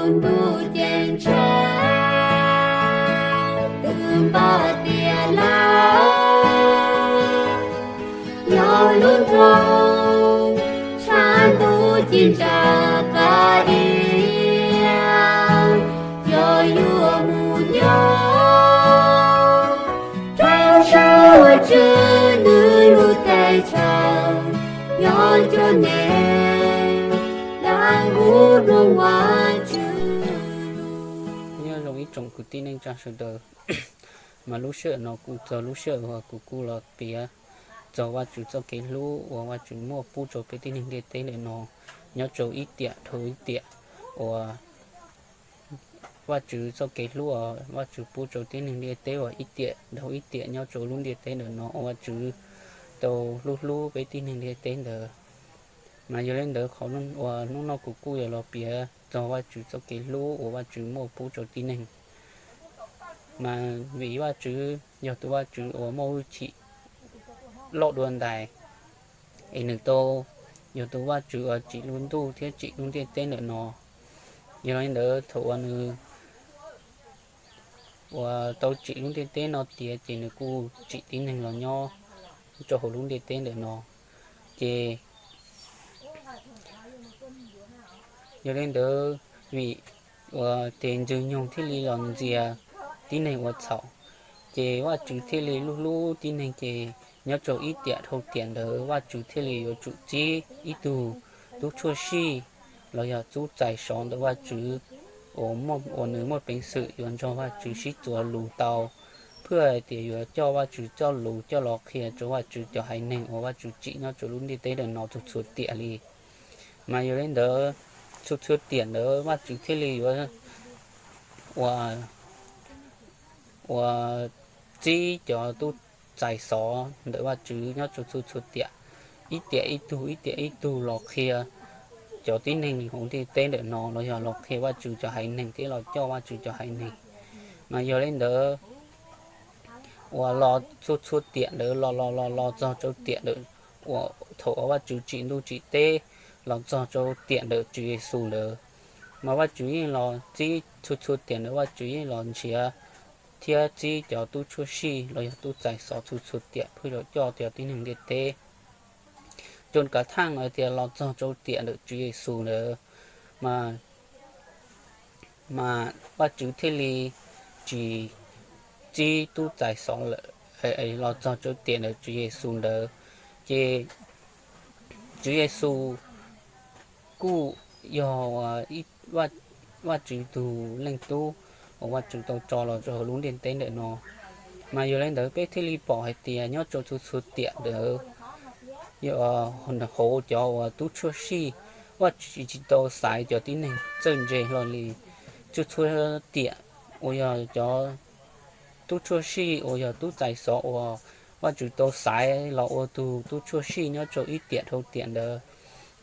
Ntuj ceeb tsheej twb npaj tias lawm, yog lub nroog tshaj ntuj ci ntsa qab diav, yog yuav mus nyob rau sab uas tswv nws lub teb chaws, yog cov neeg dab hu rau Vajtswv. Nyob zoo ib tsoom kwv tij neej tsa sawv daws, mas lub sij hawm no kuj txog lub sij hawm uas kuv kuj los piav txog Vajtswv txoj kev hlub uas Vajtswv muaj pub rau peb tib neeg ntiaj teb ntawm no, nyob rau ib tiam dhau ib tiam, uas Vajtswv txoj kev hlub uas Vajtswv pub rau tib neeg ntiaj teb uas ib tiam dhau ib tiam nyob rau lub ntiaj teb ntawm no uas Vajtswv tau hlub hlub peb tib neeg ntiaj teb ntawd. Mas yog li ntawd qhov uas hnub no kuv kuj yuav los piav txog Vajtswv txoj kev hlub uas Vajtswv muaj pub rau tib neeg. Mas vim Vajtswv yog tus Vajtswv uas muaj hwj chim loj dua ntais, es nws tau yog tus Vajtswv uas tsim lub ntuj thiab tsim lub ntiaj teb ntawm no. Yog li ntawd thaum uas nws uas tau tsim lub ntiaj teb no tiav ces nws kuj tsim tib neeg los nyob rau hauv lub ntiaj teb ntawm no. Ces yog li ntawd, vim uas ces Ntxwg Nyoog thiaj li los ntxias tib neeg ua txhaum, ces Vajtswv thiaj li hlub hlub tib neeg, ces nyob rau ib tiam dhau tiam ntawd Vajtswv thiaj li yuav tsum txib ib tug tub tshuaj sij los yog tub txais xov ntawm Vajtswv uas nws muaj peev xwm yuav nrog Vajtswv sib txuas lus tau, thiaj tias yuav coj Vajtswv coj lus coj los qhia rau Vajtswv cov haiv neeg uas Vajtswv tsim nyob rau lub ntiaj teb ntawm no txhua txhua tiam li. Mas yog li ntawd, txhua txhua tiam ntawd Vajtswv thiaj li yuav ua uas txib cov tub txais xov ntawm Vajtswv nyob rau txhua txhua tiam, ib tiam ib tug ib tiam ib tug los qhia cov tib neeg hauv ntiaj teb ntawm no los yog los qhia Vajtswv cov haiv neeg thiab los coj Vajtswv cov haiv neeg. Mas yog li ntawd, uas los txhua txhua tiam ntawd los los los los txog rau tiam ntawm uas thaum uas Vajtswv tsim ntuj tsim teb los txog rau tiam ntawm Tswv Yexus ntawd, mas Vajtswv yeej los txib txhua txhua tiam ntawd Vajtswv yeej los nrhiav thiab txib cov tub tshuaj sij los yog tub txais xov txhua txhua tiam pheej los coj cov tib neeg ntiaj teb. Coj kav theej hais tias los txog rau tiam ntawm Tswv Yexus ntawd, mas mas Vajtswv thiaj li tsis txib tub txais xov lawm los txog rau tiam ntawm Tswv Yexus ntawd. Ces Tswv Yexus kuj yog Vajtswv tus Leej Tub uas Vajtswv tau tso los rau hauv lub ntiaj teb ntawm no. Mas yog li ntawd peb thiaj li pom hais tias nyob rau txhua txhua tiam ntawd, hauv cov uas tub tshuaj sij, Vajtswv tsis tau xaiv cov tib neeg txawj ntse hlo li. Txhua txhua tiam uas yog cov tub tshuaj sij uas yog tub txais xov uas Vajtswv tau xaiv los ua tus tub tshuaj sij nyob rau ib tiam dhau tiam ntawd,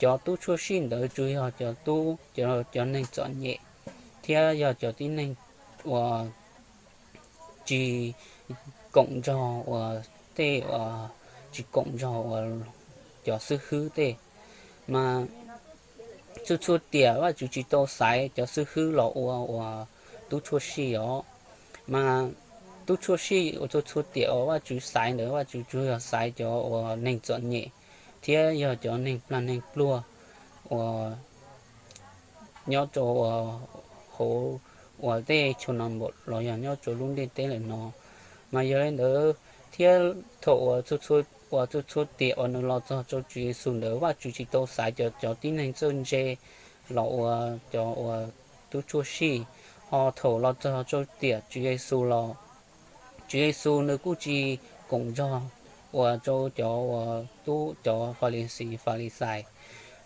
cov tub tshuaj sij ntawd tsuas yog cov tub, cov neeg txom nyem thiab yog cov tib neeg uas tsis koom nrog uas tej uas tsis koom nrog uas cov xib hwb tej. Mas txhua txhua tiam Vajtswv tsis tau xaiv cov xib hwb los ua uas tub tshuaj sij os. Mas tub tshuaj sij uas txhua txhua tiam uas Vajtswv xaiv ntawd Vajtswv tsuas yog xaiv cov uas neeg txom nyem thiab yog cov neeg plag neeg pluag uas nyob rau hauv uas tej chaw no npaum los yog nyob rau lub ntiaj teb lawm no. Mas yog li ntawd thiab thaum uas txhua txhua tiam uas nws los txog rau Tswv Yexus ntawd Vajtswv tsis tau xaiv cov cov tib neeg txawj ntse los ua cov uas tub tshuaj sij, ho thaum los txog rau tiam Tswv Yexus los Tswv Yexus nws kuj tsis koom nrog uas rau cov uas tub cov Falixis Falixais,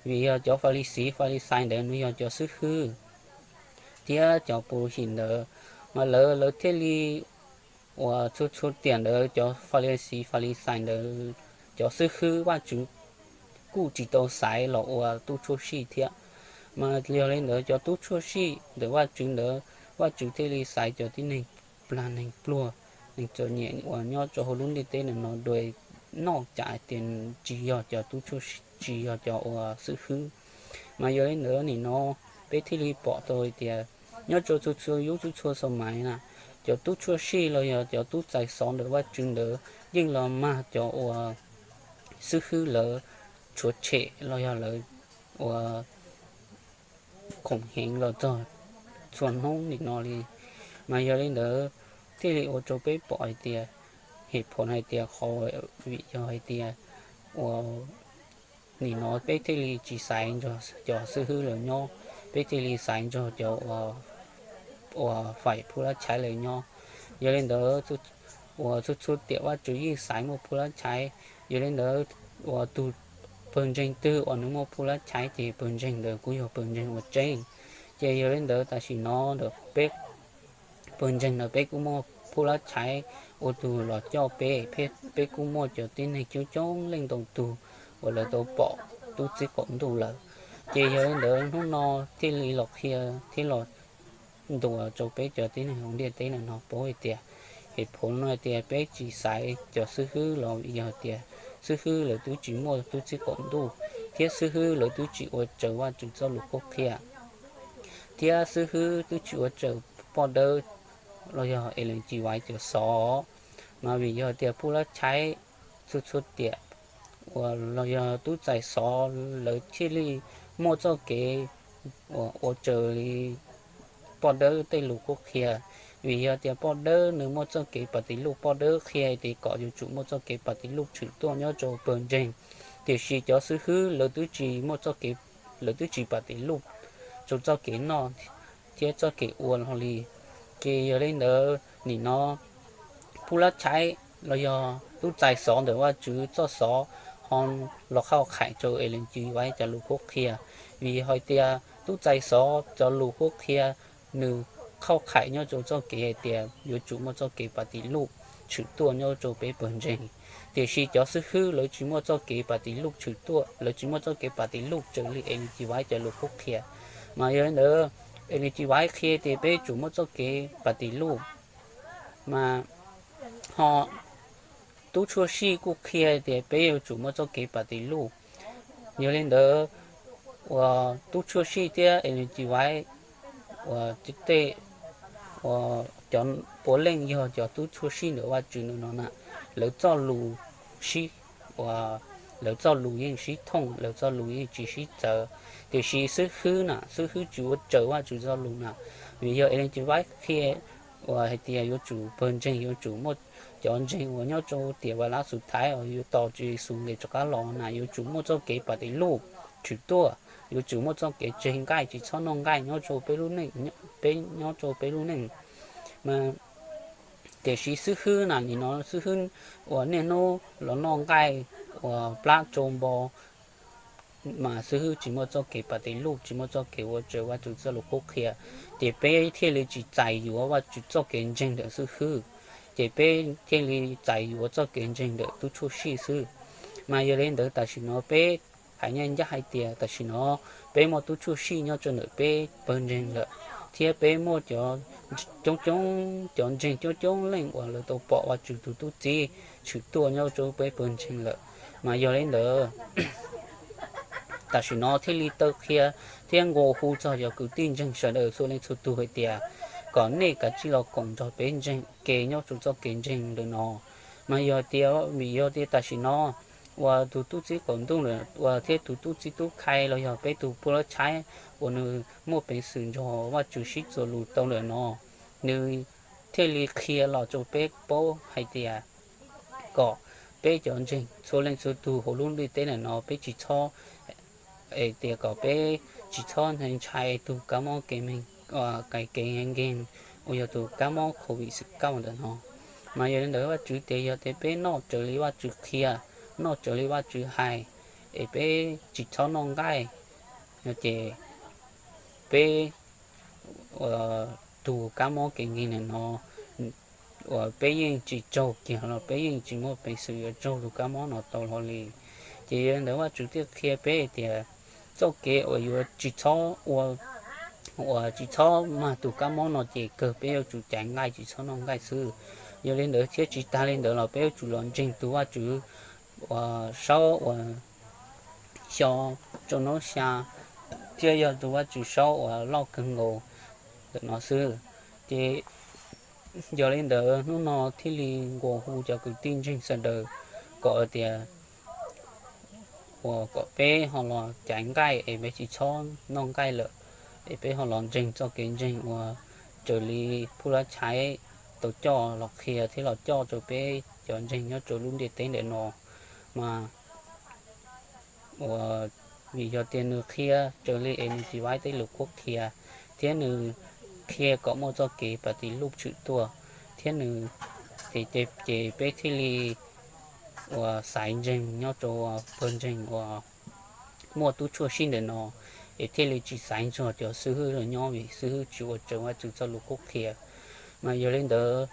vim yog cov Falixis Falixais ntawd nws yog cov xib hwb thiab cov pus him ntawd, mas lawv lawv thiaj li uas txhua txhua tiam ntawd cov Falixis Falixais ntawd cov xib hwb Vajtswv kuj tsis tau xaiv los ua tub tshuaj sij thiab. Mas yog li ntawd cov tub tshuaj sij ntawm Vajtswv ntawd Vajtswv thiaj li xaiv cov tib neeg plag neeg pluag, neeg txom nyem uas nyob rau hauv lub ntiaj teb ntawm no dua, noj cas hais tias tsis yog cov tub tshuaj, tsis yog cov uas xib hwb. Mas yog li ntawd nim no peb thiaj li pom tau hais tias nyob rau txhua txhua yub txhua txhua xaus mais na, cov tub tshuaj sij los yog cov tub txais xov ntawm Vajtswv ntawd yeej los mag cov uas xib hwb lawv tshuav tshem los yog lawv uas khoom heev los txog txhua hnub nim no li. Mas yog li ntawd thiaj li ua rau peb pom hais tias, hem phoom hais tias qhov vim yog hais tias uas nim no peb thiaj li tsis xaiv nrog cov xib hwb lawv nyob, peb thiaj li xaiv nrog cov uas faim phuj lab chaiv lawv nyob. Yog li ntawd uas txhua txhua tiam Vajtswv yeej xaiv muaj phuj lab chaiv. Yog li ntawd uas tus pawg ntseeg twg uas nws muaj phuj lab chaiv ces pawg ntseeg ntawd kuj yog pawg ntseeg uas tseeb. Ces yog li ntawd tam sim no ntawm peb pawg ntseeg ntawd peb kuj muaj phuj lab chaiv ua tus los coj peb, peb kuj muaj cov tib neeg coob coob leej ntau tug uas lawv tau pom tub txib qaum ntuj lawm. Ces yog li ntawd hnub no thiaj li los qhia thiab los ntuas rau peb cov tib neeg hauv ntiaj teb no paub hais tias, hem phoom no hais tias peb tsis xaiv cov xib hwb los yog tias xib hwb lawv twb tsis muaj tub txib qaum ntuj, thiab xib hwb lawv twb tsis ua raws Vajtswv txoj lus qhuab qhia, thiab xib hwb twb tsis ua raws poj dawb los yog Ellen G. White cov xov. Mas vim yog tias phuj lab chaiv txhua txhua tiam uas los yog tub txais xov lawv thiaj li muaj txoj kev uas ua raws li poj dawb tej lus qhuab qhia. Vim yog tias poj dawb nws muaj txoj kev pas tis luj, poj dawb qhia tias kom yuav tsum muaj txoj kev pas tis luj tshwm tuaj nyob rau pawg ntseeg, tiam sis cov xib hwb lawv twb tsis muaj txoj kev, lawv twb tsis pas tis luj rau txoj kev noj thiab txoj kev ua hlo li. Ces yog li ntawd nim no phuj lab chaiv los yog tub txais xov ntawm Vajtswv txoj xov ho los qhauj qhais rau Ellen G. White cov lus qhuab qhia. Vim hais tias tub txais xov cov lus qhuab qhia nws qhauj qhais nyob rau txoj kev hais tias yuav tsum muaj txoj kev pas tis luj tshwm tuaj nyob rau peb pawg ntseeg, tiam sis cov xib hwb lawv tsis muaj txoj kev pas tis luj tshwm tuaj, lawv tsis muaj txoj kev pas tis luj raws li Ellen G. White cov lus qhuab qhia. Mas yog li ntawd Ellen G. White qhia tias peb yuav tsum muaj txoj kev pas tis luj, mas ho tub tshuaj sij kuj qhia tias peb yuav tsum muaj txoj kev pas tis luj. Yog li ntawd uas tub tshuaj sij thiab Ellen G. White uas tej uas cov puav leej yog cov tub tshuaj sij ntawm Vajtswv ntawm no na, lawv txoj lus sib, uas lawv txoj lus yeej sib thooj, lawv txoj lus yeej tsis sib txawv. Tiam sis xib hwb na, xib hwb tsis ua raws Vajtswv txoj lus na, vim yog Ellen G. White qhia uas hais tias yuav tsum pawg ntseeg yuav tsum muaj, cov ntseeg uas nyob rau tiam vaj lab xus thaiv uas yuav tos Tswv Yexus nqis rov qab los na yuav tsum muaj txoj kev pas tis luj tshwm tuaj, yuav tsum muaj txoj kev tseg nqaij, tsis txhob noj nqaij nyob rau peb lub neej, peb nyob rau peb lub neej. Mas tiam sis xib hwb na nim no xib hwb uas niaj hnub los noj nqaij uas plab tsau npo, mas xib hwb tsis muaj txoj kev pas tis luj, tsis muaj txoj kev ua raws Vajtswv txoj lus qhuab qhia, ces peb thiaj li tsis txais yuav Vajtswv txoj kev ntseeg ntawm xib hwb, ces peb thiaj li txais yuav txoj kev ntseeg ntawm tub tshuaj sij xwb. Mas yog li ntawd tam sim no peb hais ncaj ncaj hais tias tam sim no peb muaj tub tshuaj sij nyob rau ntawm peb pawg ntseeg lawm, thiab peb muaj cov coob coob, cov ntseeg coob coob leej uas lawv tau pom Vajtswv tus tub txib tshwm tuaj nyob rau peb pawg ntseeg lawm. Mas yog li ntawd tam sim no thiaj li taw qhia thiab nqua hu txog cov kwv tij ntseeg sawv daws txhua leej txhua tus hais tias kom nej kav tsij los koom nrog peb ntseeg ke nyob rau txoj kev ntseeg ntawm no. Mas yog tias vim yog tias tam sim no uas tus tub txib qaum ntuj uas thiab tus tub txib tub khai los yog peb tus phuj lab tshaib uas nws muaj peev xwm nrog Vajtswv sib txuas lus tau lawm no, nws thiaj li qhia los rau peb paub hais tias kom peb cov ntseeg txhua leej txhua tus hauv lub ntiaj teb ntawm no peb tsis txhob, es tias kom peb tsis txhob ntshai tus kab mob kev meeg, kev nkeeg uas yog tus kab mob COVID kaum ntawm no. Mas yog li ntawd Vajtswv tias yog tias peb noj raws li Vajtswv qhia, noj raws li Vajtswv hais, es peb tsis txhob noj nqaij, no ces peb tus kab mob kev nkeeg ntawm no uas peb yeej tsis raug kiag los peb yeej tsis muaj peev xwm yuav raug tus kab mob no tau hlo li. Ces yog li ntawd Vajtswv thiaj qhia peb tias txoj kev uas yuav tsis txhob ua, uas tsis txhob mag tus kab mob no ces kawg peb yuav tsum caiv nqaij tsis txhob noj nqaij xwb. Yog li ntawd thiab tsis tas li ntawd los peb yuav tsum los ntseeg tus Vajtswv uas saub uas xyo rau hnub xya, thiab yog tus Vajtswv saub uas loj kawg nkaus ntawm no xwb. Ces yog li ntawd hnub no thiaj li nqua hu cov kwv tij ntseeg sawv daws kom tias uas kom peb ho los caiv nqaij es peb tsis txhob noj nqaij lawm, es peb ho los ntseeg txoj kev ntseeg uas raws li Phujlab Chaiv tau coj los qhia thiab los coj rau peb cov ntseeg nyob rau lub ntiaj teb ntawm no. Mas uas vim yog tias nws qhia raws li es nws tsis vaib tej lus qhuab qhia, thiab nws qhia kom muaj txoj kev pas tis luj tshwm tuaj, thiab nws ces peb thiaj li uas xaiv ntseeg nyob rau pawg ntseeg uas muaj tub tshuaj sib ntawm no, es thiaj li tsis xaiv ntsoog cov xib hwb los nyob vim xib hwb tsis ua raws Vajtswv txoj lus qhuab qhia. Mas yog li ntawd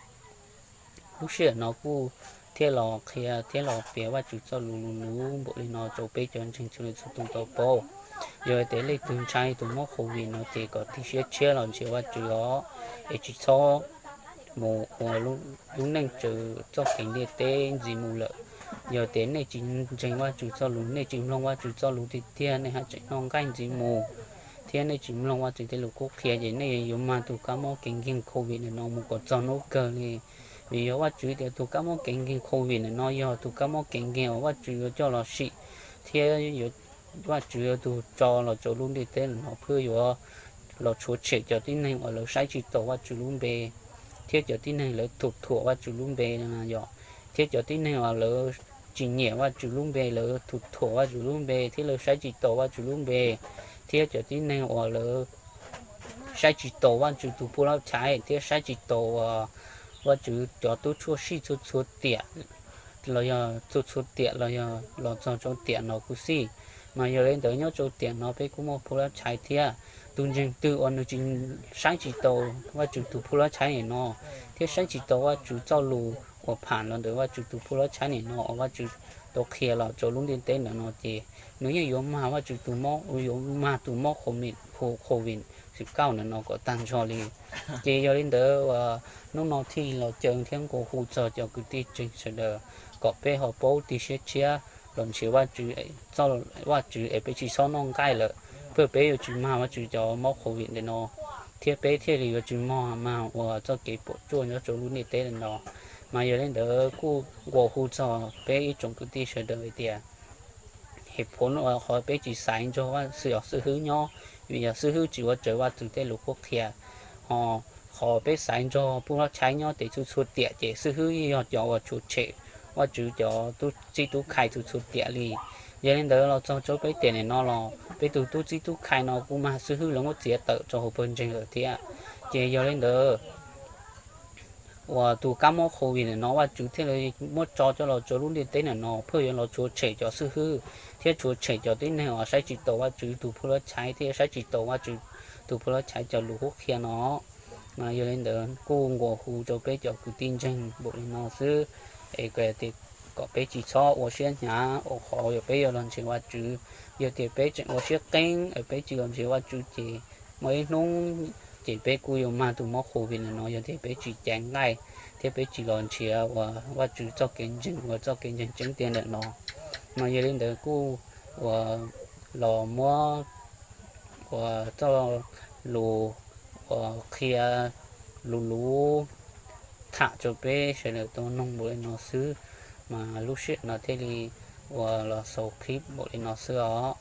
lub sij hawm no kuj thiaj los qhia thiab los piav Vajtswv txoj lus lus lus npaum li no rau peb cov ntseeg txhua leej txhua tus tau paub. Yog tias leej twg ntshai tus mob COVID no ces kom tig siab tshiab los ntseeg Vajtswv os, es tsis txhob mus ua lub neej raws txoj kev ntiaj teb ntxiv mus lawm. Yog tias nej tsis ntseeg Vajtswv txoj lus, nej tsis mloog Vajtswv txoj lus tiag tiag, nej haj tseem noj nqaij ntxiv mus, thiab nej tsis mloog Vajtswv tej lus qhuab qhia ces nej yuav mag tus kab mob kev nkeeg COVID ntawm no mus kom txog hnub kawg li. Vim yog Vajtswv tias tus kab mob kev nkeeg COVID ntawm no yog tus kab mob kev nkeeg uas Vajtswv yuav coj los sim, thiab Vajtswv yuav tus tso los rau lub ntiaj teb ntawm no thiab yuav los tshuav tshem cov tib neeg uas lawv saib tsis taus Vajtswv lub npe, thiab cov tib neeg lawv tus thuam Vajtswv lub npe no yog, thiab cov tib neeg uas lawv tsis nyiam Vajtswv lub npe, lawv tus thuam Vajtswv lub npe thiab lawv saib tsis taus Vajtswv lub npe, thiab cov tib neeg uas lawv saib tsis taus Vajtswv tus Phujlab Chaiv thiab saib tsis taus Vajtswv cov tub tshuaj sij txhua txhua tiam, los yog txhua txhua tiam los yog los txog rau tiam no kuj xij. Mas yog li ntawd nyob rau tiam no peb kuj muaj Phujlab Chaiv thiab. Tus ntseeg twg uas nws tsis saib tsis taus Vajtswv tus Phujlab Chaiv nim no, thiab saib tsis taus Vajtswv txoj lus uas pham los ntawm Vajtswv tus Phujlab Chaiv nim no uas Vajtswv tau qhia los rau lub ntiaj teb ntawm no ces nws yeej yuav mag Vajtswv tus mob, yuav mag tus mob COVID ntawm no kom tag nrho li. Ces yog li ntawd hnub no thiaj los caw thiab nqua hu txog cov kwv tij ntseeg sawv daws kom peb ho paub tig siab tshiab los nrhiav Vajtswv es peb tsis txhob noj nqaij lawm, peb yuav tsis mag Vajtswv cov mob COVID ntawm no, thiab peb thiaj li yuav tsis mag mag ua txoj kev puas tsuaj nyob rau lub ntiaj teb ntawm no. Mas yog li ntawd kuj nqua hu txog peb ib tsoom kwv tij sawv daws hais tias, hev phuv qhov peb tsis xaiv ntsoog Vajtswv, yog xib hwb nyob, vim yog xib hwb tsis ua raws Vajtswv tej lus qhuab qhia, ho qhov peb xaiv ntsoog Phujlab Chaiv nyob ces txhua txhua tiam ces xib hwb yog cov uas tshuav tshem Vajtswv cov tub txib tub khai txhua txhua tiam li. Yog li ntawd los txog rau peb tiam nim no los peb tus tub txib tub khai no kuj mag xib hwb lawv muab txiav tawm rau hauv pawg ntseeg lawm thiab. Ces yog li ntawd uas tus kab mob COVID ntawm no Vajtswv thiaj li muab tso coj los rau lub ntiaj teb ntawm no pheej yuav los tshuav tshem cov xib hwb thiab tshuav tshem cov tib neeg uas saib tsis taus Vajtswv tus Phujlab Chaiv thiab saib tsis taus Vajtswv tus Phujlab Chaiv cov lus qhuab qhia no. Yog li ntawd kuj nqua hu rau peb cov kwv tij ntseeg npaum li no xwb, es kom peb tsis txhob ua siab hnyav ua qhov uas peb yuav los nrhiav Vajtswv. Yog tias peb tseem ua siab qeeb es peb tsis los nrhiav Vajtswv ces muaj ib hnub ces peb kuj yuav mag tus mob COVID ntawm no yog tias peb tsis caiv nqaij thiab peb tsis los nrhiav uas Vajtswv txoj kev ntseeg uas txoj kev ntseeg tseeb tiag ntawm no. Mas yog li ntawd kuj uas los muab uas txoj lus uas qhia lus lus tham rau peb sawv daws tau noog npaum li no xwb, mas lub sij hawm no thiaj li uas los xaus clip npaum li no xwb os.